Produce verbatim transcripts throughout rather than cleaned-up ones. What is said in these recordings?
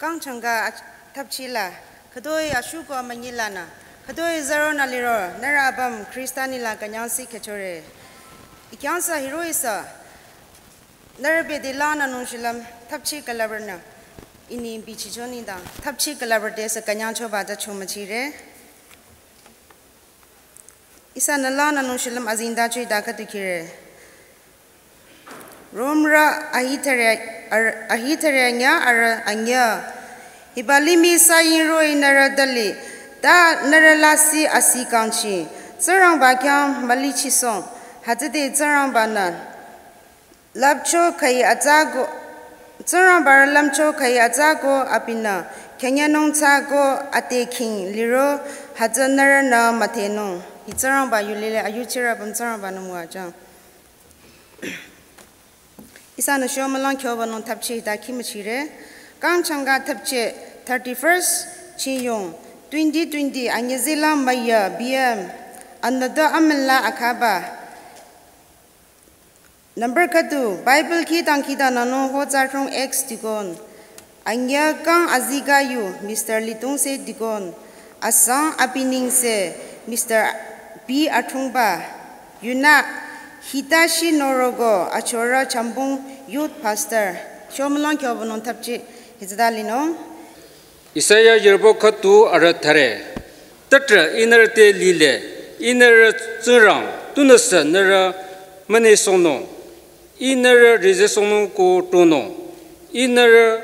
Kang changa thapchila, khütoi ashuko amanyila nü, khütoi zaro nü liro, nührü apüm Khrista nila künyangsi khechore. Ikhyangsa hiroh-i sü, nührü bede lanü nung shilüm, thapchi külüpre nü, ini bichicho nengdang, thapchi külüpre te sü künyangchoba ta chomüchire. Ihsanü lanü nung shilüm azengtacho-i ta khüdu khire. Romrü ahithare, ar-, ahithare anyüh arüh anyüh. Hiba limih saying roh-i nührü tali, ta nührü lasih asi kangchi, Tsingrangba khyang mülichisohng, hütsüde Tsingrangba-nü lüpcho khüi atsa ko, Tsingrangba-rü lümcho khüi atsa ko abinü, khenyanung tsü ko ade khing liro, hütsü nührünü müdhenung. Hi Tsingrangba yu lile, ayuchirü apüm Tsingrangba-nü müwajüng. Ihsanü shomülang khyoba nung thapchi ta khimüchire. Kang changa thapchi thirty-first Chinyong twenty twenty anyüzila müya B M anüdo amünla akhaba. Number khüdu, Bible khi dangkhidangnangnung Hozarong ex deacon. Anyüh kang azikeh yu, Mister Litungse deacon. Asang abi nengse, Mister B Athungba. Yunü, hitashi norogo, achorü Chambung youth pastor. Shomülang khyobünung thapchi, hitsüta linung. Isaiah yirübo khüdu arüh thüre. Tüdrü ihnü te lile, ihnü Tsingrang, tunüsü nührü münesohnung, ihnü rizesohnung ko tonung, ihnü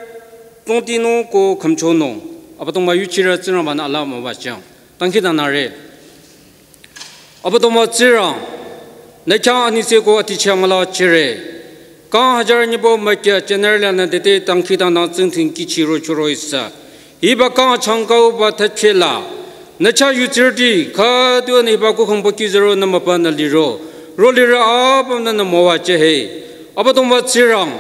tongtinung ko khümchonung. Abüdongba yuchirü Tsingrangba-nü alaa müwajüng. Dangkhidangnangre. Abüdongba Tsingrang, nü khyang anise ko atichah mülachire. Kang hajar nyibo mükya general nü dede dangkhidangnang tsingdhing kihchiro chüro ihsa. Hiba kang changkauba thachela. Nü chah yutsirüti, khüdu nü hiba kukhangba kizaro nü mübünü liro. Ro lirü apümnü nü müwajühe. Abüdongba Tsingrang,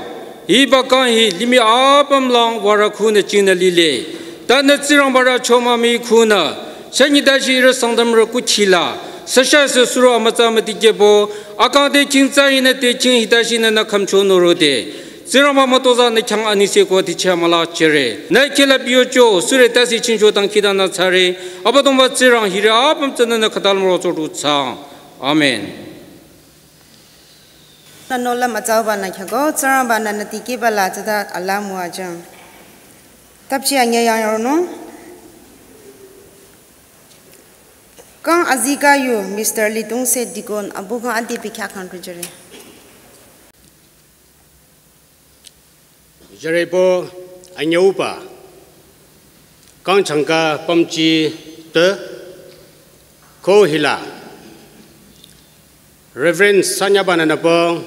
hiba kang hi limih apümlang würü khunü chingnü lile. Ta nü Tsingrangba rü chomami khunü, sünyi dashi ihrü Sangtamrü kuchila, süsha sü suro amütsa müdikehbo, akang te chingtsa ihnü te ching hitashi nü nü khümchonung rode. Tsingrangba mütozah nü khyang anise ko atichah mülachire. Nü khela biyocho, sürü tase chingcho dangkhidangnang thsare, Abüdongba Tsingrang hirü apüm tsünü nü khüta lümro tsodu thsaang. Amen. Nü nohlüm atsauba nü khyako, Tsingrangba-nü nü tikehba la tsüta alaa müwajüng. Thapchi anyüh yang ronung. Kang azikeh yu, Mister Litungse deacon, abu kang adi pikya kang rujüre. Jüre pü anyüuba, kang changka pümchi te, ko hila, Reverend Sanyaba nü nüpü,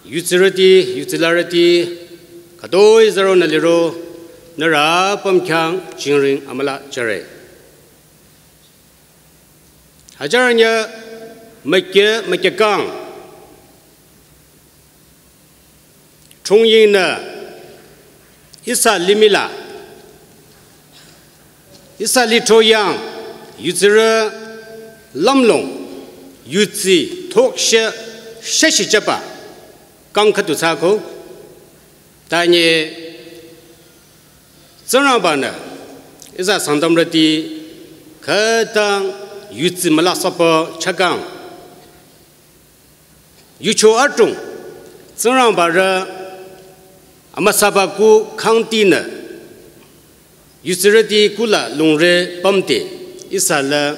yutsirüti, yutsilarüti, khütoi zaro nü liro, nührü apüm khyang jingring amüla jüre. Hajar anyüh mükya, mükya kang. Chungyingnü ihsa limihla, ihsa lithro yang, yutsirü lümlong, yutsi thoksheh, sheshijüba, kang khüdu thsako, tanyi Tsingrangba-nü, ihsa Sangtamrüti, khütang yutsi mülasaba chakang. Yucho atung, Tsingrangba rü amüsaba kuh kangtinü, yutsirüti kuhla lungre pümte, ihsa la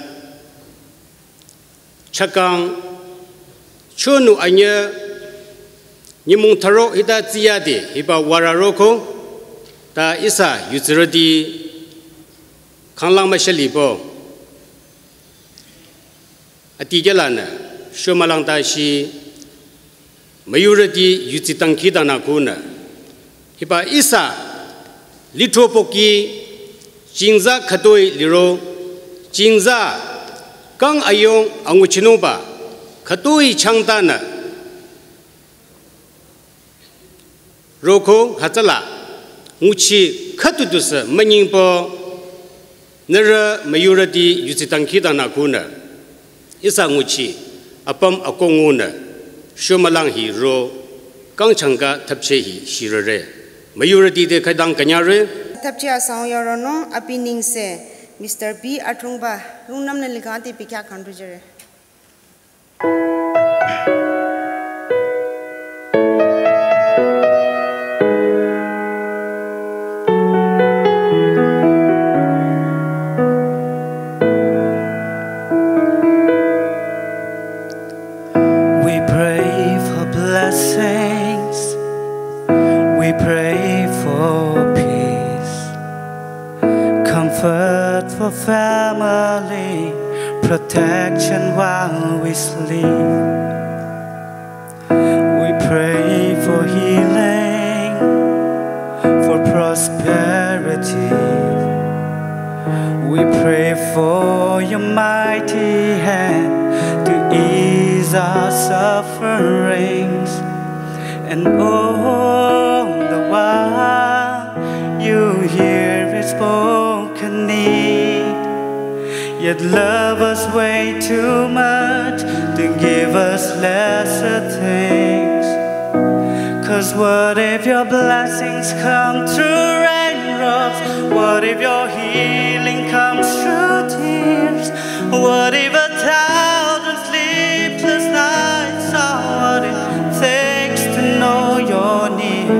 chakang, chonu anyüh, nyümong tharo hita tsiyade, hiba würü roko, ta ihsa yutsirüti, khanglang müshalibo. Atikehlanü, shomülang tashi, müyurüti yutsi dangkhidangnang kunü. Hiba ihsa, lithro pohki, jingza khütoi liro, jingza, kang ayung anguchinungba, khütoi changtanü. Roko hütsüla, nguchi khüdu dusü münyingpü, nührü müyurüti yutsi dangkhidangnang kunü. Ihsa nguchi, apüm akongunü, shomülang hi ro, kang changka thapcheh hi shirüre. Müyurüti te khütang künyangre, Thapchi asang yoronung abi nengse Mister B Atrungba, Rungnam nü likhang ati bikya khandru jüre. We pray for blessings. We pray for peace. Comfort for family. Protection while we sleep. We pray for healing, for prosperity. We pray for your mighty hand to ease our sufferings. And all the while, you hear his spoken need. Yet love us way too much to give us lesser things. 'Cause what if your blessings come through raindrops? What if your healing comes through tears? What if a thousand sleepless nights are what it takes to know you're near?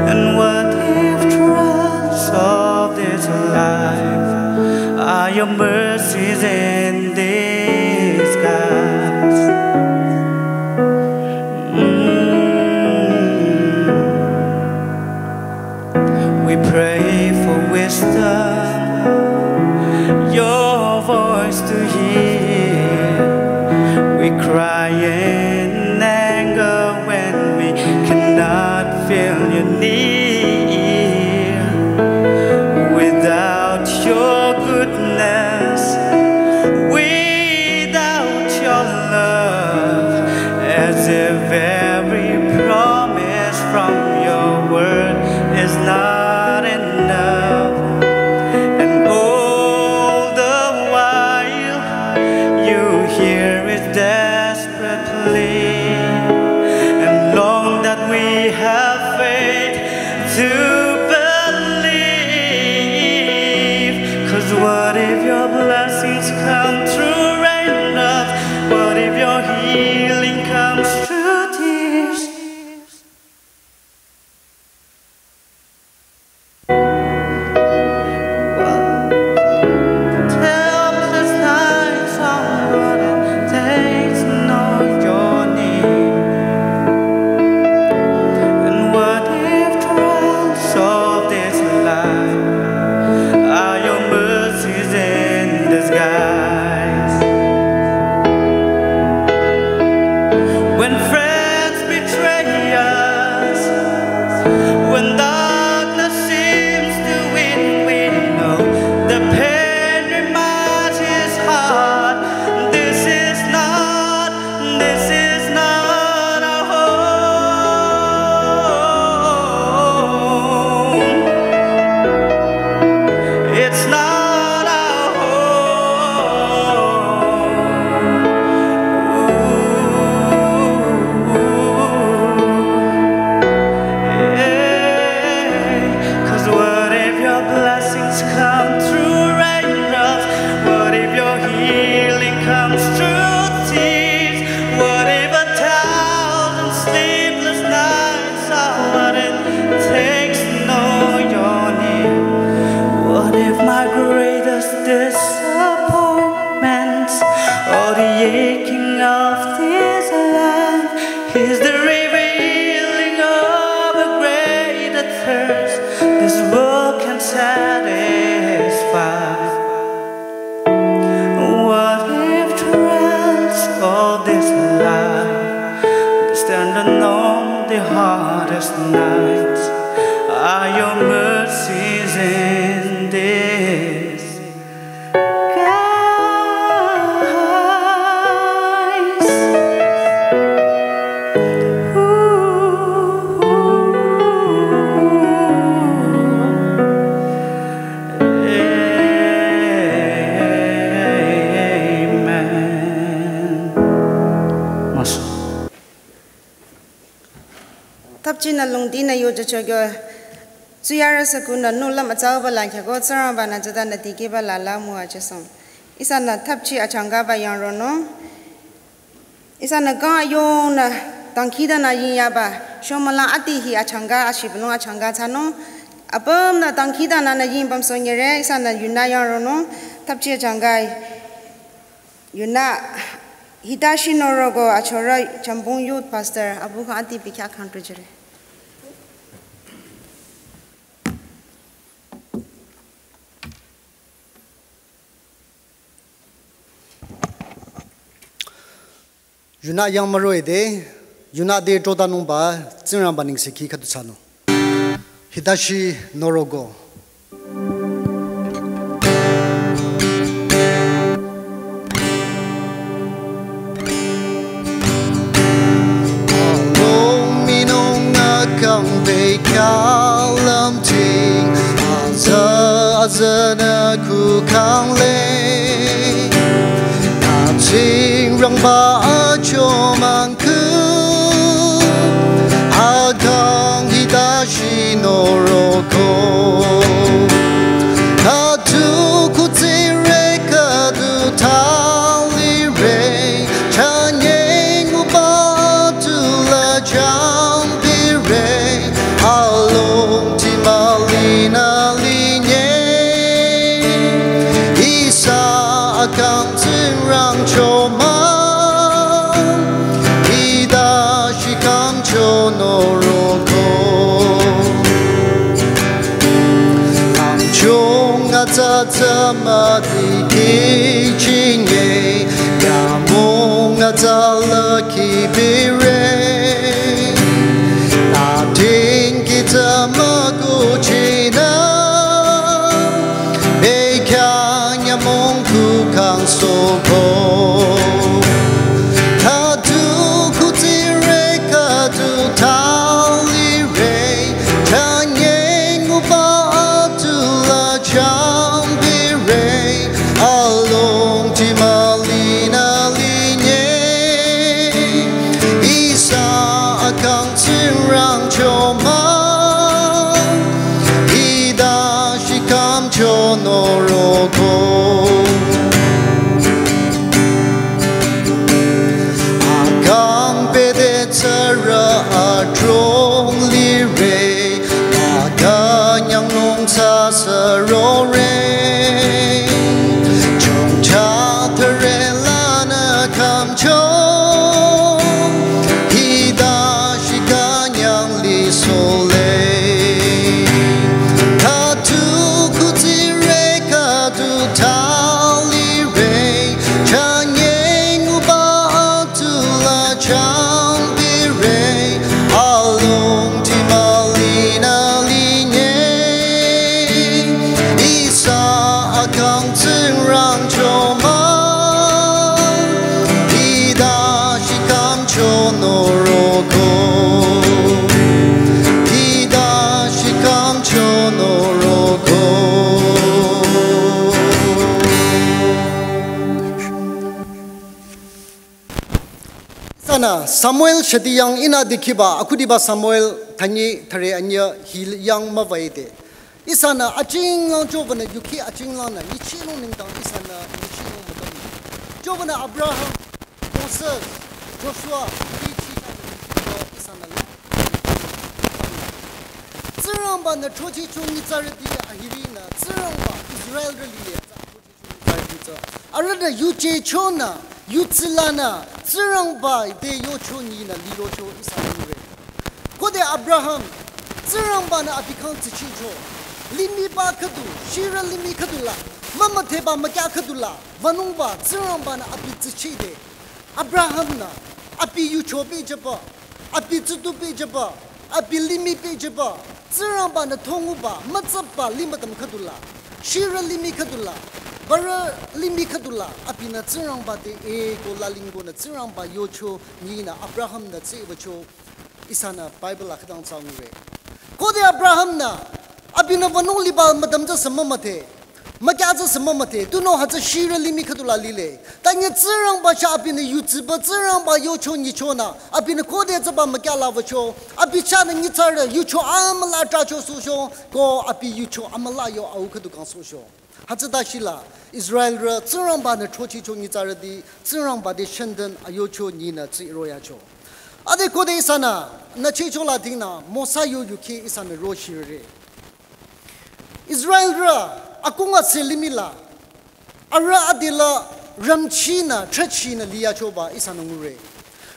And what if trials of this life are your mercies in disguise? Mm. We pray for wisdom, your voice to hear. We cry in anger when we cannot feel you near. Without your goodness, without your love, as if every promise from your word is not enough. And all the while, you hear it desperately, and long that we have faith to believe. 'Cause what if your blessings come through raindrops? What if your healing comes through tears? Helpless nights are what it takes to know your need. And what if trials of this life are your mercies in disguise? When friends betray us, when darkness seems to win, we know the pain reminds his heart. This is not, this is not our home. It's not our home. 'Cause what if your blessings come through raindrops? What if your healing comes through tears? What if a thousand sleepless nights are what it takes to know your name? What if my greatest disappointments or the aching of this life is the revealing of a greater thirst this world can satisfy? What if trials of this life stand alone the hardest nights? Are your mercies in disguise? Amen. Thapchi nü lungdi nü yo jachogyo Tsuyarü sükhu nü nulam atsauba la khyako Tsingrangba nü tsüta nü dikehba la la müwajüsohng. Ihsanü thapchi achangkaba yangronung. Ihsanü kang ayongnü dangkhidanü yingyaba shomülang ati hi achangka ashibülung achangka thsanung. Apümnü dangkhidanü nü ying pümsohnyire, ihsanü yunü yangronung. Thapchi achangka yunü Hitashi Noroko achorü Chambung Youth Pastor abu khyang ati bikhyah khyang trejüre. Yunü yang müroh-i de, yunü te trotanungba Tsingrangba nengsekhi khüdu thsanung. Hitashi Noroko. Along minung akang bekhyah lümting, aza aza nü kuh kang le. Nü Tsingrangba achomang kuh, akang Hitashi Noroko. Khüdu kutsire khüdu thalire, chanye nguba atula jambire, alongti mülinü linye. Ihsa akang Tsingrang chomang, Hitashi Kamcho Noroko. Kamchong atsa tsa müdikeh chinye, yamong atsa la kibire. Nü dikehta mükoh chinü, bekhyah nyümong kuh kang sohko. Khüdu kutsire khüdu thalire, chanye nguba atula jambire, alongti mülinü linye. Ihsa akang Tsingrang chomang, Hitashi Kamcho Noroko. Akang pete tsara adrong lire, akang yangnung tsü sürore. Chongcha thüre lanü Kamcho, Hitashi kanyang lisohle. Khüdu kutsire khüdu thalire, chanye nguba atula jambire, alongti mülinü linye. Ihsa akang Tsingrang chomang, Hitashi Kamcho Noroko. Hitashi Kamcho Noroko. Ihsanü Samuel shüti yang ihnü dikehba, akhudiba Samuel thünyi thüre anyüh hi yang müwüde. Ihsanü achinglang chobanü yuki achinglangnü nyichehnung nengdang ihsanü nyichehnung müdüm. Chobanü Abraham, Moses, Joshua, hichi ihsanü la. Tsingrangba-nü chochicho nyitsarüti ahirinü Tsingrangba Israelrü lile. Arühnü yuje chonü, yutsülanü, Tsingrangba te yocho nyinü lirocho ihsa lire. Khode Abraham, Tsingrangba-nü abi khyang tsichicho, limih ba khüdu, shirü limih khüdu la, mümüdheba mükyah khüdu la, wünungba Tsingrangba-nü abi tsichide. Abraham-nü, abi yucho pehjüba, abi tsütu pehjüba, abi limih pehjüba, Tsingrangba-nü thonguba, mütsaba limih tam khüdu la, shirü limih khüdu la, barü limih khüdu la, abinü Tsingrangba te eko lalingkonü Tsingrangba yocho nyinü Abraham-nü tsehbacho ihsanü Bible la khütang tsangure. Khode Abraham-nü, abinü wünung liba müdüm tsü sü mümüdhe, Mükyah tsü sü mümüdhe, tunüo hütsü shirü limih khüdu la lile. Tanye Tsingrangba chah abinü yutsipü, Tsingrangba yocho nyichonü, abinü khode tsüba mükyah la wücho, abi chahnü nyitsarü, yucho amüla trahcho sohcho, ko abi yucho amüla yo au khüdu kang sohcho. Hütsüta shila, Israelrü Tsingrangba-nü throchehcho nyitsarüti, Tsingrangba te shenden ayocho nyinü tsiro yacho. Ade khode ihsanü, nü chehcho la tingnü, Mosa yo yuki ihsanü roshire. Israelrü akung atse limih la, arüh adela rümchinü, thrüchinü liyachoba ihsanü ngure.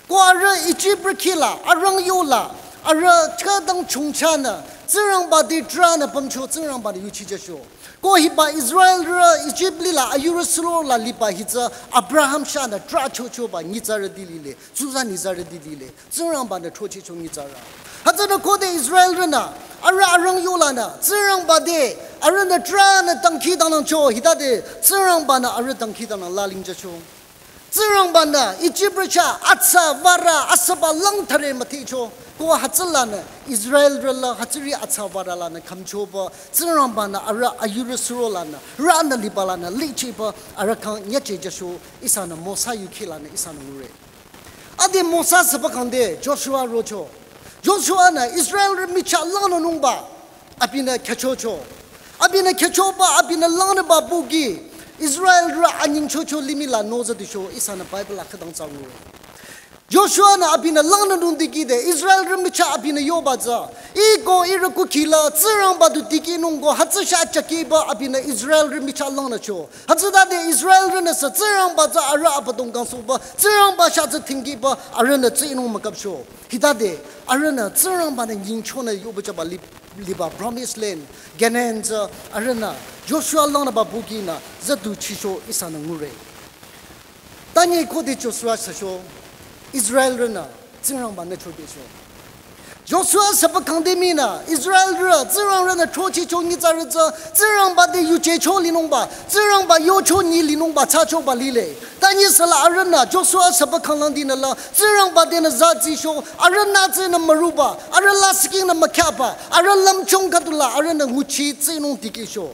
Ko arüh Ijiprü kih la, arang yo la, arüh khütang chongchanü, Tsingrangba te trahnü pümcho Tsingrangba-nü yuchijacho. Ko hiba Israelrü Ijip lih la ayurü suro la liba hitsü Abraham chahnü trahchochoba nyitsarüti lile, tsuzanitsarüti lile. Tsingrangba-nü throchehcho nyitsarü. Hütsünü khode Israelrünü, arüh arang yo lanü, Tsingrangba te, arühnü trahnü dangkhidangnangcho, hitade, Tsingrangba-nü arüh dangkhidangnang lalingjacho. Tsingrangba-nü, Ijiprü chah, atsa, vara, asüba lang thare müdhecho, ko hütsülanü, Israelrü la, hütsüri atsa, vara lanü, khümchoba, Tsingrangba-nü, arüh ayurü suro lanü, rahnü liba lanü, lichehba, arüh kang nyache jacho, ihsanü Mosa yuki lanü, ihsanü ngure. Ade Mosa süba kangde Joshua rocho. Joshua-nü Israelrü michah langnünungba abinü khyüchocho. Abinü khyüchoba abinü langnüba pohki Israelrü anyingchocho limih la nozadicho ihsanü Bible la khütang tsangure. Joshua-nü abinü langnünung dikehde Israelrü michah abinü yoba tsü, ih ko ihrü kukhi la Tsingrangba du dikehnung ko hütsü chah chakehba abinü Israelrü michah langnücho. Hütsütade Israelrünü sü Tsingrangba tsü arüh abüdong kangsohba, Tsingrangba chah tsü tingkehba, arühnü tsünung mükapcho. Hitade, arühnü Tsingrangba-nü nyingchonü yoba chaba lip-, liba promised land, Canaan tsü, arühnü Joshua langnüba pohkinü, züdu chicho ihsanü ngure. Tanye khode Joshua sücho, Israelrünü, Tsingrangba-nü chodecho. Joshua süba kangde mii nü, Israelrü, Tsingrangba-nü throchehcho nyitsarü tsü, Tsingrangba te yuchehcho linungba, Tsingrangba yocho nyi linungba thsachoba lile. Tanye süla arühnü, Joshua süba kanglang dinü la, Tsingrangba tenü zazicho, arühnü tsünü müruba, arüh lasih kingnü mükhyaba, arüh lümchung khüdula, arühnü nguchi tsünung dikehcho.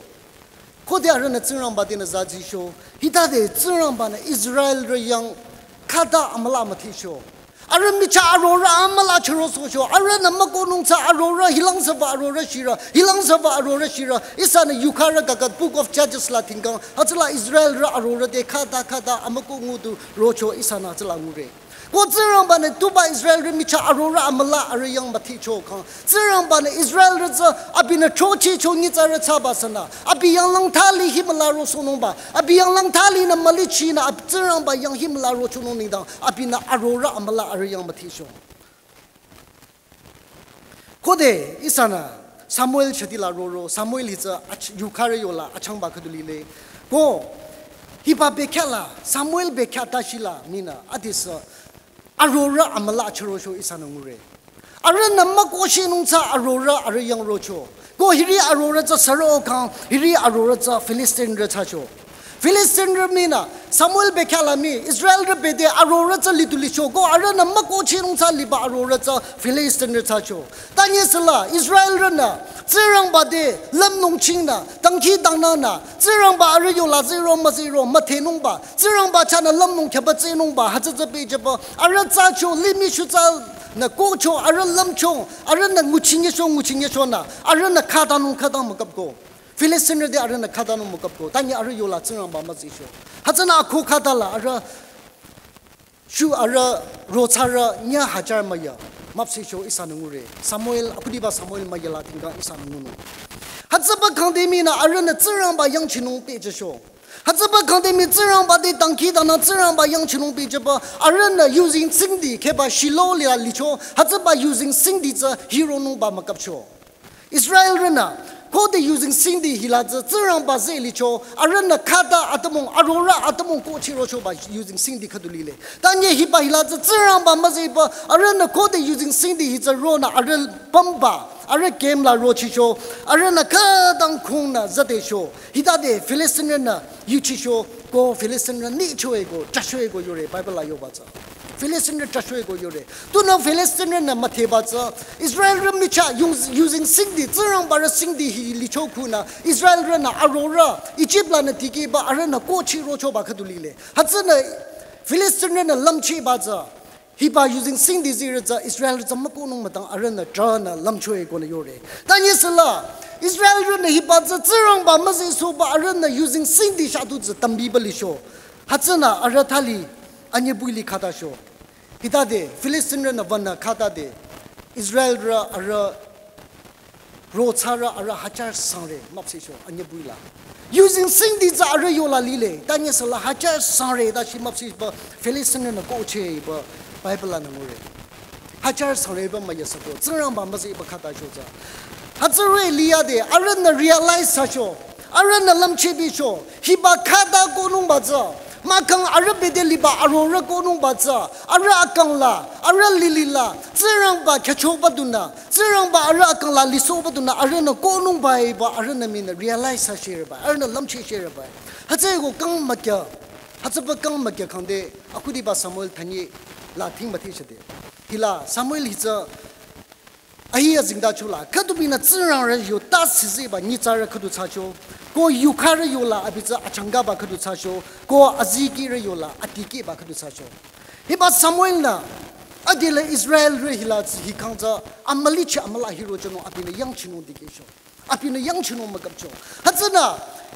Khode arühnü Tsingrangba tenü zazicho. Hitade Tsingrangba-nü Israelrü yang khüta amüla müdhecho. Arüh michah arorüh amüla chürosohcho. Arühnü mükohnung tsü arorüh hilang süba arorüh shirü. Hilang süba arorüh shirü. Ihsanü yukharü kakat Book of Judges la tingkang. Hütsüla Israelrü arorüh te khüta khüta amükoh ngudu rocho ihsanü hütsüla ngure. Ko Tsingrangba-nü tuba Israelrü michah arorüh amüla arüh yang müdhecho kang. Tsingrangba-nü Israelrü tsü abinü throchehcho nyitsarü thsaba sünü. Abi yanglang thali himüla rosohnungba. Abi yanglang thalinü mülichinü ab-, Tsingrangba yang himüla rochonung nengdang. Abinü arorüh amüla arüh yang müdhecho. Khode ihsanü Samuel chati la roro, Samuel hi tsü ach-, yukharü yola achangba khüdu lile. Ko hiba bekhyah la, Samuel bekhyah tashi la mii nü, adesü arorüh amüla chürocho ihsanü ngure. Arühnü mükohchehnung tsü arorüh arüh yang rocho. Ko hiri arorüh tsü sürü kang, hiri arorüh tsü Filistinrü thsacho. Filistinrü mii nü, Samuel bekhyah la mii, Israelrü bete arorüh tsü litu licho, ko arühnü mükohchehnung tsü liba arorüh tsü Filistinrü thsacho. Tanye süla, Israelrünü, Tsingrangba te, lümnung chingnü, dangkhidangnangnü, Tsingrangba arüh yola ziro müziro, müdhenungba, Tsingrangba chahnü lümnung khyaba tsünungba, hütsü tsü pehjüba, arüh thsacho, limih shutsü, nü kohcho, arüh lümcho, arühnü nguchinyecho, nguchinyechonü, arühnü khütanung khütang mükapko. Filistinrü te arühnü khütanung mükapko. Tanye arüh yola Tsingrangba müzicho. Hütsünü akhu khüta la arüh shu arüh rothsarü nyü hajar müya. Müpsehcho ihsanü ngure. Samuel, akhudiba Samuel müya la tingkang ihsanü ngunung. Hütsüba kangde mii nü arühnü Tsingrangba yangchinung pehjücho. Hütsüba kangde mii Tsingrangba te dangkhidangnang Tsingrangba yangchinung pehjüba. Arühnü yuzeng singdi kheba Shilo lila licho. Hütsüba yuzeng singdi tsü hironungba mükapcho. Israelrünü, khode yuzeng singdi hila tsü Tsingrangba zeh licho, arühnü khüta atümung, arorüh atümung kohchehrochoba yuzeng singdi khüdu lile. Tanye hiba hila tsü Tsingrangba müzehba, arühnü khode yuzeng singdi hi tsü ronü arüh pümba, arüh camp la rochicho, arühnü khütang khungnü zadecho, hitade Filistinrünü yuchicho, ko Filistinrü nyichoe ko, trahchoe ko yore, Bible la yoba tsü. Filistinrü trahshoe ko yore. Tunüo Filistinrünü müdheba tsü Israelrü michah yuzeng singdi, Tsingrangbarü singdi hi licho khunü Israelrünü arorüh Ijip lanü dikehba arühnü kohcheh rochoba khüdu lile. Hütsünü Filistinrünü lümchehba tsü hiba yuzeng singdi zirü tsü Israelrü tsü mükohnung müdang arühnü trahnü lümchoe konü yore. Tanyesüla Israelrünü hiba tsü Tsingrangba müzehsohba arühnü yuzeng singdi shadu tsü tambiba licho. Hütsünü arüh thali anyübui li khatacho. Hitade Filistinrünü wünü khatade Israelrü arüh rothsarü arüh hajar sangre müpsehcho anyübui la. Yuzeng singdi tsü arüh yola lile. Tanyesüla hajar sangre ta shi müpsehba Filistinrünü kohchehba Bible lanü ngure. Hajar sangreba müyasako, Tsingrangba müzehba khatacho tsü. Hütsüri liyade arühnü realize thsacho, arühnü lümchehbicho, hiba khata kohnungba tsü, mahkhang arüh bete liba arorüh kohnungba tsü, arüh akang la, arüh lili la Tsingrangba khyüchoba dunü, Tsingrangba arüh akang la lisohba dunü arühnü kohnungba hiba arühnü mii realize thsashereba, arühnü lümchehshereba. Hütsüeko kang mükya, hütsüba kang mükya khangde akhudiba Samuel thanye la thing müthehshade. Hila Samuel hi tsü ahi azengtachola khüdu binü Tsingrangrü yo ta siziba nyitsarü khüdu thsacho, ko yukharü yola abi tsü achangkaba khüdu thsacho, ko azikehrü yola adikehba khüdu thsacho. Hiba Samuel-nü adela Israelrü hila tsü hikhang tsü amülichi amüla hirochonung abinü yangchinung dikehcho. Abinü yangchinung mükapcho. Hütsünü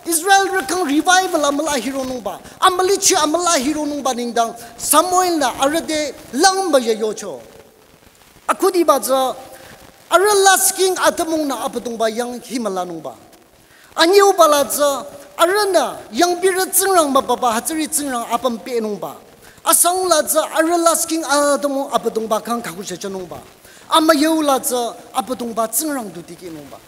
Israelrü khyang revival amüla hironungba, amülichi amüla hironungba nengdang Samuel-nü arüh te langba ya yocho. Akhudiba tsü arüh lasih king atümungnü Abüdongba yang hi mülanungba. Anyüuba la tsü arühnü yangpirü tsingrang mübüba hütsüri tsingrang apüm pehnungba. Asangla tsü arüh lasih king atümung Abüdongba khyang khakusha thsanungba. Amüyüula tsü Abüdongba Tsingrang du dikehnungba.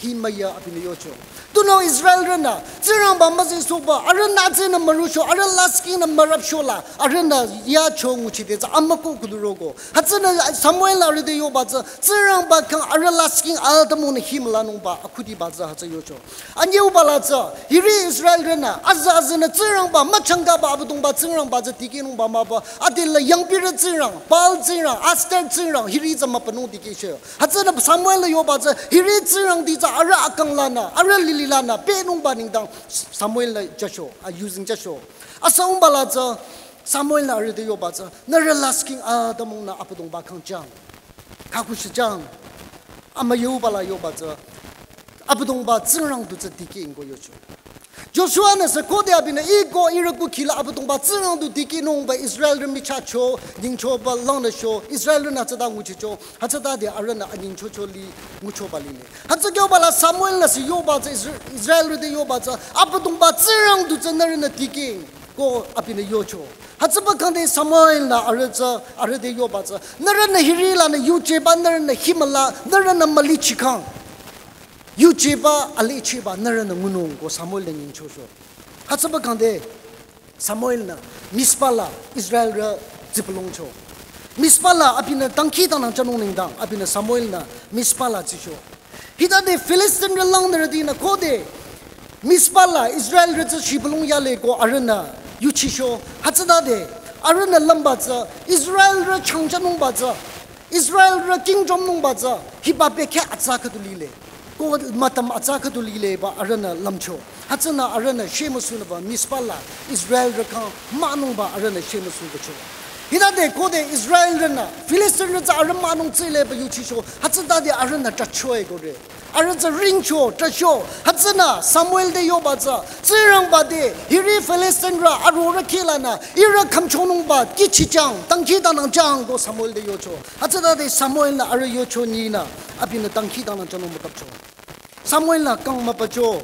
Hi müya abinü yocho. Tunüo Israelrünü Tsingrangba müzehsohba, arühnü tsünü mürucho, arüh lasih king nü mürapchola, arühnü yacho nguchide tsü amükoh kuduroko. Hütsünü Samuel-nü arüh te yoba tsü, Tsingrangba khyang arüh lasih king atümungnü hi mülanungba, akhudiba tsü hütsü yocho. Anyüuba la tsü, hiri Israelrünü, aza azanü Tsingrangba, müchangkaba Abüdongba Tsingrangba tsü dikehnungba mahba, adela yangpirü tsingrang, Baal tsingrang, Ashtoreth tsingrang, hiri tsü mübünung dikehcho. Hütsünü Samuel-nü yoba tsü, hiri tsingrangti tsü arüh akang lanü, arüh lili lanü, pehnungba nengdang Samuel-nü jücho, a yuzeng jücho. Asangba la tsü, Samuel-nü arüh te yoba tsü, nührü lasih king atümungnü Abüdongba khyang jang. Khakusha jang. Amüyüuba la yoba tsü, Abüdongba Tsingrang du tsü dikehng ko yocho. Joshua-nü sü khode abinü iko ihrü kukhi la Abüdongba Tsingrang du dikehnungba Israelrü michahcho, nyingchoba langnücho, Israelrünü tsüta nguchicho, hütsütade arühnü anyingchocho li nguchoba lile. Hütsü kyoba la Samuel-nü sü yoba tsü Isra-, Israelrü te yoba tsü, Abüdongba Tsingrang du tsü nührünü dikehng ko abinü yocho. Hütsüba khangde Samuel-nü arüh tsü, arüh te yoba tsü, nührünü hiri lanü yujeba, nührünü hi müla, nührünü mülichi kang. Yujeba, alichiba, nührünü ngunung ko Samuel-nü nyingchocho. Hütsüba khangde Samuel-nü Mizpa la Israelrü zipülongcho. Mizpa la abinü dangkhidangnang thsanung nengdang, abinü Samuel-nü Mizpa la zicho. Hitade Filistinrü langnürütinü khode Mizpa la Israelrü tsü shibülung yale ko arühnü yuchicho. Hütsütade arühnü lümba tsü Israelrü changchanungba tsü, Israelrü kingchomnungba tsü, hiba bekhyah atsa khüdu lile. Ko mütam atsa khüdu lileba arühnü lümcho. Hütsünü arühnü shemüsunüba Mizpa la Israelrü khyang mahnungba arühnü shemüsunücho. Hitade khode Israelrünü Filistinrü tsü arüh mahnung tsileba yuchicho. Hütsütade arühnü trahchoe kore. Arüh tsü ringcho, trahcho. Hütsünü Samuel te yoba tsü, Tsingrangba te, hiri Filistinrü arorüh kih lanü, ihrü khümchonungba kihchichang, dangkhidangnang chang ko Samuel te yocho. Hütsütade Samuel-nü arüh yocho nyinü, abinü dangkhidangnang thsanung mükapcho. Samuel-nü kang müpacho.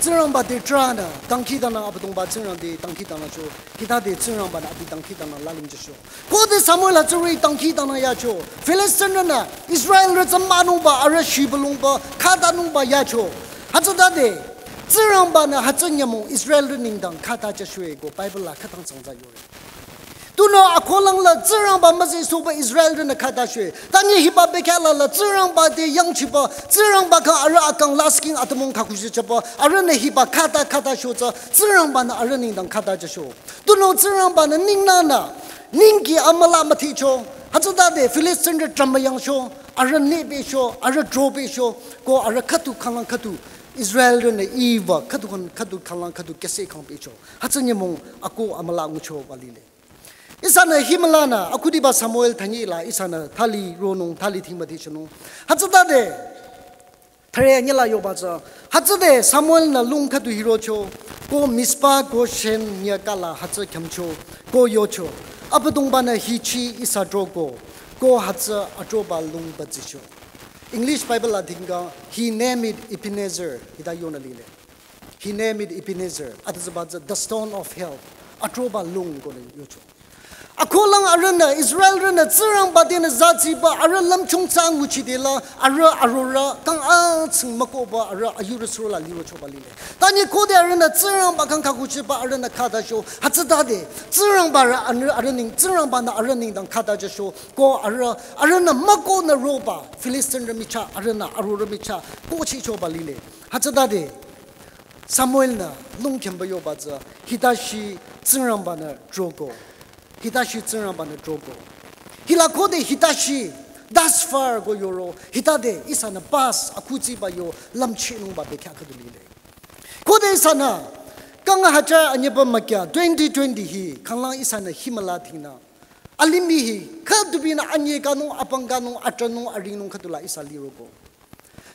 Tsingrangba te trahnü, dangkhidangnang Abüdongba Tsingrang te dangkhidangnangcho. Hitade Tsingrangba-nü abi dangkhidangnang lalingchocho. Khode Samuel hütsüri dangkhidangnang yacho. Filistinrünü Israelrü tsü mahnungba arüh shibülungba khatanungba yacho. Hütsütade Tsingrangba-nü hütsü nyümong Israelrü nengdang khata jüchoe ko Bible la khütang tsangtsa yore. Tunüo akholang la Tsingrangba müzehsohba Israelrünü khata jüchoe. Tanye hiba bekhyah la la Tsingrangba te yangchiba, Tsingrangba khyang arüh akang lasih king atümung khakusha jüba, arühnü hiba khata khata jücho tsü, Tsingrangba-nü arüh nengdang khata jücho. Tunüo Tsingrangba-nü ningnanü, Ningki amüla müthicho, hütsütade Filistinrü trümba yangcho, arüh nübecho, arüh drobecho, ko arüh khüdu khanglang khüdu, Israelrünü iba khüdu khang, khüdu khanglang khüdu kese khang becho. Hütsü nyümong ako amüla ngucho ba lile. Ihsanü himülanü, akhudiba Samuel thanyila, ihsanü thali ronung, thali thingba thichinung. Hütsütade, thare nyila yoba tsü. Hütsüde Samuel-nü lung khüdu hirocho, ko Mizpa ko Shen nyakala hütsü khyamcho, ko yocho. Abüdongba-nü hichi ihsa droko, ko hütsü atroba lung batsicho. English Bible la dhinga, he named it Ebenezer, hita yonü lile. He named it Ebenezer, hütsüba tsü the stone of help, atroba lung konü yocho. Akolang arühnü, Israelrünü, Tsingrangba tenü zatsiba, arüh lümchung tsü nguchidela, arüh arorüh, kang atsing mükohba, arüh ayurü surola lirochoba lile. Tanye khode arühnü, Tsingrangba kang kakuchiba, arühnü khatacho, hütsütade, Tsingrangba arüh, arüh, arüh neng, Tsingrangba-nü arüh nengdang khatacho, ko arüh, arühnü mükohnü roba, Filistinrü michah, arühnü arorüh michah, kohchichoba lile. Hütsütade, Samuel-nü lung khyamba yoba tsü, hitashi Tsingrangba-nü droko. Hitashi Tsingrangba-nü droko. Hila khode hitashi, thus far ko yoro, hitade ihsanü past akhutsiba yo lümchinungba bekhyah khüdu lile. Khode ihsanü, kang hajar anyüba mükya twenty twenty hi, khanglang ihsanü himüla dhingnü. Alimih hi, khüdubinü anye kanung, apang kanung, atranung, aringnung khüdula ihsa liroko.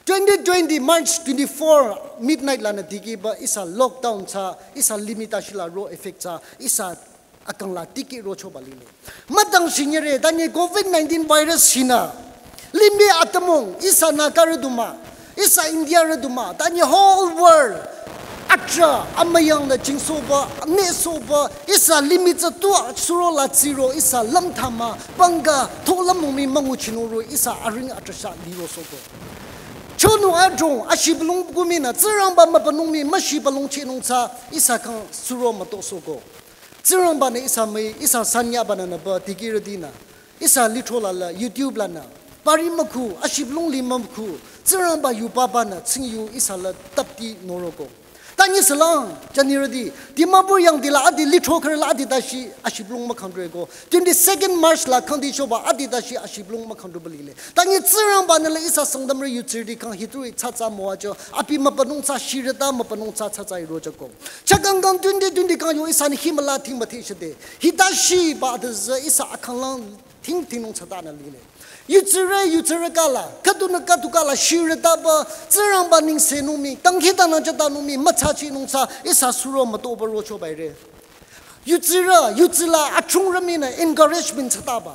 Twenty twenty March twenty-four midnight lanü dikehba ihsa lockdown tsü, ihsa limih tashila ro effect tsü, ihsa akangla tikeh rochoba lile. Mütang shinyere, tanye covid nineteen virus hinü. Limih atümung, ihsa Nagarü du mah, ihsa Indiarü du mah, tanye whole world. Atra, amüyangnü jingsohba, nesohba, ihsa limih tsü tua surola tsiro, ihsa lümthama, pangka, tholümung mii münguchinung ro, ihsa aring atrasha lirosoko. Chonung adrong, ashibülung kuminü, Tsingrangba mübünung mii, müshibülung chinung tsü, ihsa kang suro mütosoko. Tsingrangba-nü ihsa müi, ihsa sanyaba nü nüba, dikehrütinü. Ihsa lithro lala, YouTube lanü. Pari mükhu, ashibülung li mükhu. Tsingrangba yu papanü, tsingyu ihsa la tapti noroko. Tanye salang, janirüti, Dimapur yangdila adi lithro kharüla adi tashi, ashibülung mükhangdreko. Twenty-second March la khangdi choba adi tashi, ashibülung mükhangdroba lile. Tanye Tsingrangba-nü la ihsa Sangtamrü yutsirüti kang hitoi tsatsa müwacho, abi mübünung tsü shirüta mübünung tsü tsatsa irochako. Chakang kang twenty twenty kang yo ihsanü himüla thingba thichide. Hitashiba adüzü ihsa akanglang thing thingnung tsatanü lile. Yutsirü, yutsirü kala, khüdunü khüdu kala shirütaba, Tsingrangba nengsenung mii, tangkhitanü chatanung mii, mütsachinung tsü, ihsa suro mütoba rochoba ire. Yutsirü, yutsila, achungrü minü, encouragement tsataba.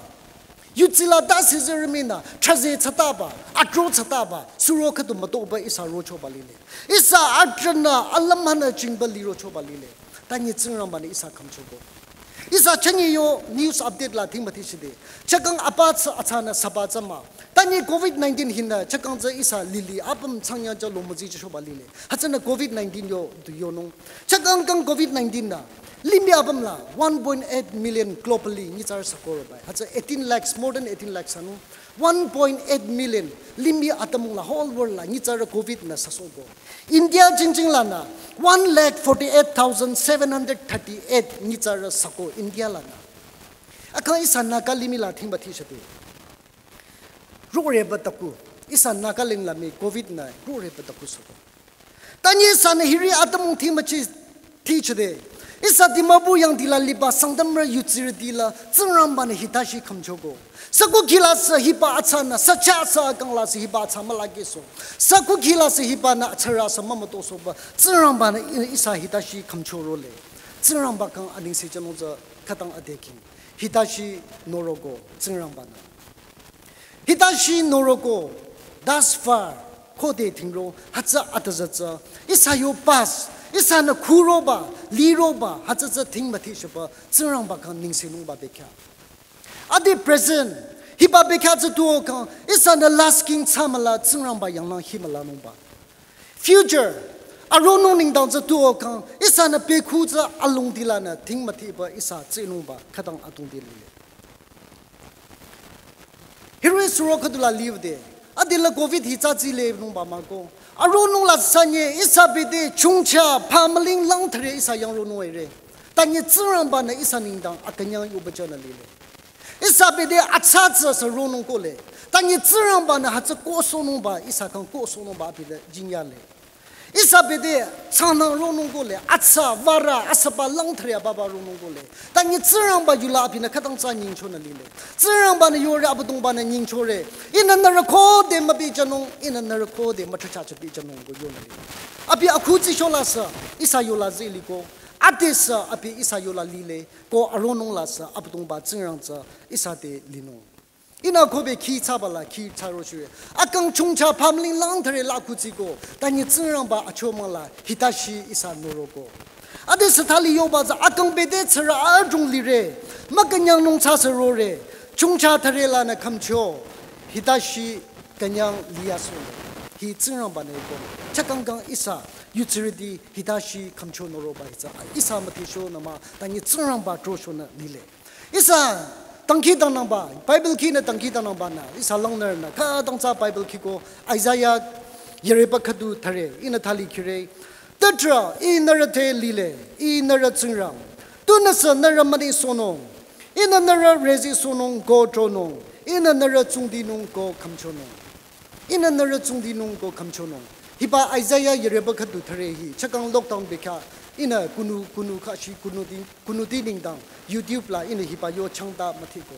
Yutsila ta sezerü minü, traze tsataba, atro tsataba, suro khüdu mütoba ihsa rochoba lile. Ihsa atranü, alümhanü jingba lirochoba lile. Tanye Tsingrangba-nü ihsa khümchoko. Ihsa chanye yo news update la thingba thichide. Chakang apa tsü atsanü saba tsü mah. Tanye covid nineteen hinü, chakang tsü ihsa lili, apüm tsangya tsü lomüzi choba lile. Hütsünü covid nineteen yo du yonung. Chakang kang covid nineteen nü. Limih apüm la one point eight million globally nyitsarü sakoro bai. Hütsü eighteen lakhs, more than eighteen lakhs anu. One point eight million limih atümung la whole world la nyitsarü covid nü sasoko. India jingjing lanü one lakh forty-eight thousand seven hundred thirty-eight nyitsarü sako India lanü. Akang ihsa Naga limih la thingba thichade. Roreba taku. Ihsa Nagaland la mii covid nü roreba taku soko. Tanye ihsanü hiri atümung thingba chi thichade. Ihsa Dimapur yangdila liba Sangtamrü yutsirütila Tsingrangba-nü hitashi khümchoko. Saku khila sü hiba atsanü, sacha sü akang la sü hiba atsa mülakehso. Saku khila sü hibanü atsarü sü mümütosohba, Tsingrangba-nü i-, ihsa hitashi khümchorole. Tsingrangba kang anengse chanung tsü khütang adeking. Hitashi noroko Tsingrangba-nü. Hitashi noroko, thus far, khode thingro, hütsü atüzü tsü, ihsa yo past, ihsanü khuroba, liroba, hütsü tsü thingba thichaba, Tsingrangba kang nengsenungba bekhyah. Adi present, hiba bekhyah tsü tuo kang, ihsanü lasih king thsamüla Tsingrangba yanglang himülanungba. Future, aronung nengdang tsü tuo kang, ihsanü bekhu tsü alongdilanü thingmüthiba ihsa tsinungba khütang atungdi lile. Hiroh-i suro khüdula liude, adila covid hi tsatsi lenungba mahko. Aronung la sanye, ihsa bete, chungcha, phamüling lang thare ihsa yang ronung ere. Tanyi Tsingrangba-nü ihsa nengdang akünyang yoba jünü lile. Ihsa bete atsa tsü sü ronung kohle. Tanyi Tsingrangba-nü hütsü kohsohnungba, ihsa khyang kohsohnungba abinü jingyale. Ihsa bete tsanang ronung kohle, atsa, vara, asüba langthre ababa ronung kohle. Tanyi Tsingrangba yula abinü khütang tsü nyingchonü lile. Tsingrangba-nü yore, Abüdongba-nü nyingchore. Ihnü nührü khode mübijünung, ihnü nührü khode müthracha chübijünung ko yonü lile. Abi akhutsü shola sü, ihsa yola zeh liko. Adesü abi ihsa yola lile, ko aronung la sü Abüdongba Tsingrang tsü ihsa te linung. Ihnü kobe khi thsaba la khi thsaro shire. Akang chongcha pamling langthre la khutsü ko, tanyi Tsingrangba achomang la hitashi ihsa noroko. Adesü thali yoba tsü akang bete tsüra adrong lire, mükünyangnung tsü sü rore, chongcha thre lanü khümcho, hitashi künyang liyasohle. Hi Tsingrangba-nü iko. Chakangkang ihsa, yutsirüti hitashi khümcho noroba hi tsü ihsa müthehcho nü mah, tanyi Tsingrangba troshonü lile. Ihsa dangkhidangnangba, Bible khinü dangkhidangnangbanü, ihsa langnürünü khütang tsü Bible khiko, Isaiah yürüba khüdu thre, ihnü thali khire. Tüdrü, Ih nührü te lile, Ih nührü Tsingrang. Tunüsü nührü münisohnung. Ihnü nührü rezisohnung ko tronung. Ihnü nührü tsungdinung ko khümchonung. Ihnü nührü tsungdinung ko khümchonung. Hiba Isaiah yürüba khüdu thre hi, chakang lockdown bekhyah, ihnü kunu, kunu khashi, kunu di, kunuti nengdang, YouTube la ihnü hiba yo changta müthiko.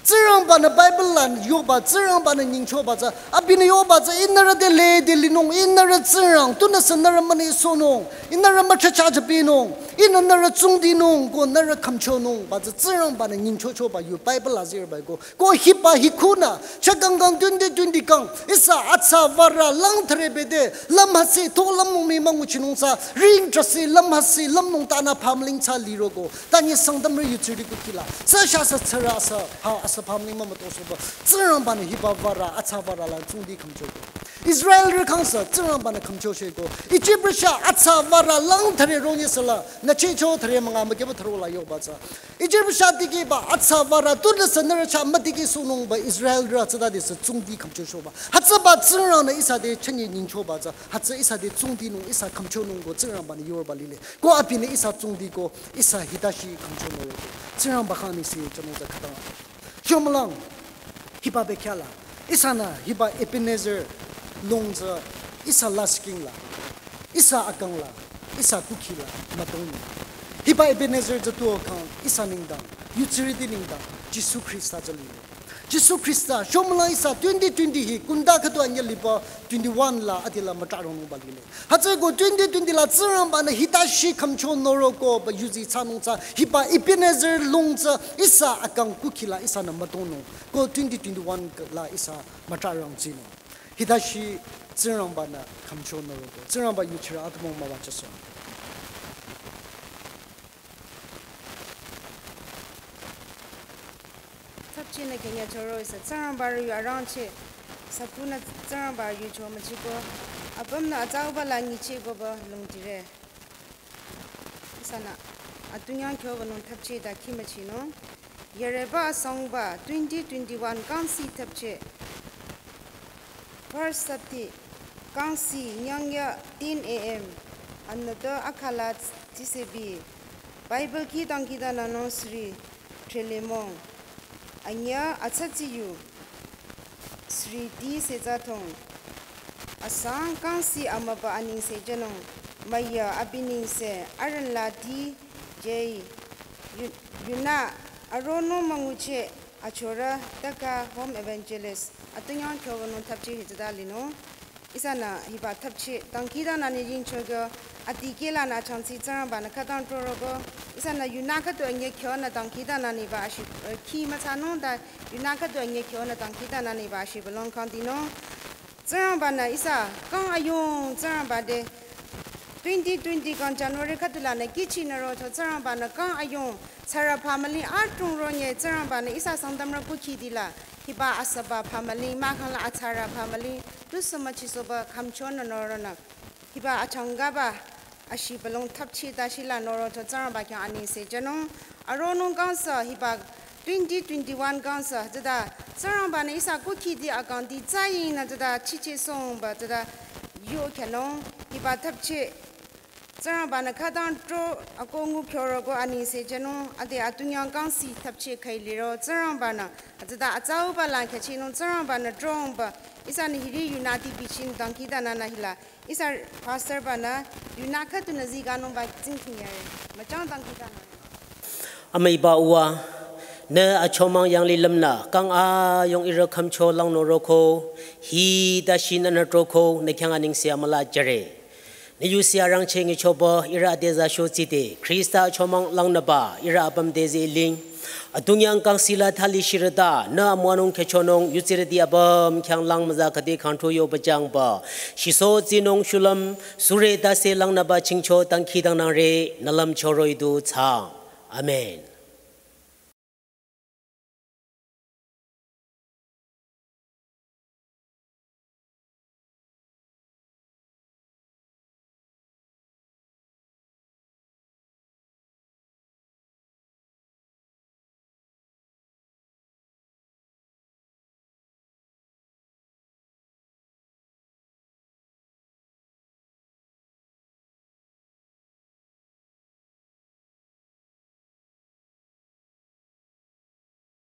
Tsingrangba-nü Bible la yoba, Tsingrangba-nü nyingchoba tsü, abinü yoba tsü, Ih nührü te lede linung, Ih nührü Tsingrang, tunüsü nührü münisohnung, Ih nührü müthracha chübinung, Ihnü nührü tsungdinung, ko nührü khümchonungba tsü Tsingrangba-nü nyingchochoba yu Bible la zirba ko, ko hiba hi khunü, chakangkang twenty twenty kang, ihsa atsa vara langthre bete, lümhase, to lümnung mii münguchinung tsü, ring trase, lümhase, lümnung tanü pamling tsü liroko, tanyi Sangtamrü yutsirü kukhila, sü sha sü tsüra sü, ha, asü pamling mümütosohba, Tsingrangba-nü hiba vara, atsa vara la tsungdi khümchoko. Israelrü khyang sü, Tsingrangba-nü khümchosheko, Ijiprü chah, atsa vara langthre ronyi süla, nü chehcho thre münga mükyeba thro la yoba tsü. Ijiprü chah dikehba atsa vara tunüsü nührü chah müdikehsohnungba Israelrü hütsütade sü tsungdi khümchoshoba. Hütsüba Tsingrang-nü ihsa te chünye nyingchoba tsü. Hütsü ihsa te tsungdinung ihsa khümchonung ko Tsingrangba-nü yorba lile. Ko abinü ihsa tsungdi ko ihsa hitashi khümchonung ko. Tsingrangba khyang anengse jünung tsü khütang. Shomülang, hiba bekhyah la. Ihsanü hiba Ebenezer lung tsü ihsa lasih king la, ihsa akang la, ihsa kukhi la mütongnung. Hiba Ebenezer tsü tuo kang ihsa nengdang, yutsirüti nengdang, Jisu Khrista tsü lile. Jisu Khrista, shomülang ihsa twenty twenty hi kunda khüdu anyüh liba twenty-one la adila mütraronungba lile. Hütsüeko twenty twenty la Tsingrangba-nü hitashi khümcho norokoba yuzi thsanung tsü, hiba Ebenezer lung tsü ihsa akang kukhi la ihsanü mütongnung. Ko twenty twenty-one la ihsa mütrarangtsinung. Hitashi Tsingrangba-nü khümcho noroko. Tsingrangba yuchirü atümung müwajüsoh. Thapchinü künyang choro ihsa Tsingrangba yu arangcheh. Sapunü Tsingrangba yucho müchiko. Apümnü atsauba la nyichehkoba lümtire. Ihsanü atunyang kyobanung thapcheh ta khimüchinung. Yürüba asangba twenty twenty-one kangsi thapcheh. First Sabti, kangsi nyangya ten A M, anütü akhala tsüsebi, Bible khi dangkhidangnangnung Sri Trelemong, anyüh atsatsi yu Sri T Setsatong, asang kangsi amüba anengse jünung, müyü abi nengse arangla T J, yu-, yunü aronung müngucheh, achorü tüka home evangelist, atunyang kyobanung thapcheh hitsüta linung. Ihsanü hiba thapcheh dangkhidangnangnü yingchokyo, adikehlanü achangtsi Tsingrangba-nü khütang troroko. Ihsanü yunü khüdu anyüh kyonü dangkhidangnangnüba ashi, eh, khi müthsanung ta yunü khüdu anyüh kyonü dangkhidangnangnüba ashibülung kangdinung. Tsingrangba-nü ihsa kang ayung Tsingrangba te twenty twenty kang January khüdu lanü kihchinü rocho Tsingrangba-nü kang ayung tsara phamüling atung ronye Tsingrangba-nü ihsa Sangtamrü kukhitila hiba asüba phamüling mahkhang la atsara phamüling tusü müchisohba khümchonü noronü. Hiba achangkaba ashibülung thapcheh ta shila norocho Tsingrangba khyang anengse jünung. Aronung kangsa hiba twenty twenty-one kangsa tsüta Tsingrangba-nü ihsa kukhiti akangti tsayingnü tsüta chichehsohba tsüta yu khyünung hiba thapcheh Tsingrangba-nü khütang tro ako ngu kyoro ko anengse jünung ade atungyang kangsi thapcheh khai liro Tsingrangba-nü hütsüta atsauba lang khyachinung Tsingrangba-nü tronungba ihsanü hiri yunüti bichin dangkhidangnangnü hila ihsa pastor-ba-nü yunü khüdunü zikanungba tsingdhing yare. Müchang dangkhidangnang. Amüiba Uwa, nü achomang yanglilümnü kang ayong ihrü khümcho langnü roko, hita shinü nü troko nü khyang anengse amüla jüre. Nü yusi arangcheh nyichoba ihrü adeza shotsi te Khrista achomang langnüba ihrü apüm te zeh ling. Atungyang kangsila thali shirüta nü amüwanung khyüchonung yutsirüti apüm khyang lang müza khüde khangthu yoba jangba shiso tsinung shulüm sure tase langnüba chingcho dangkhidangnangre nü lümcho roh-i du thsaang. Amen.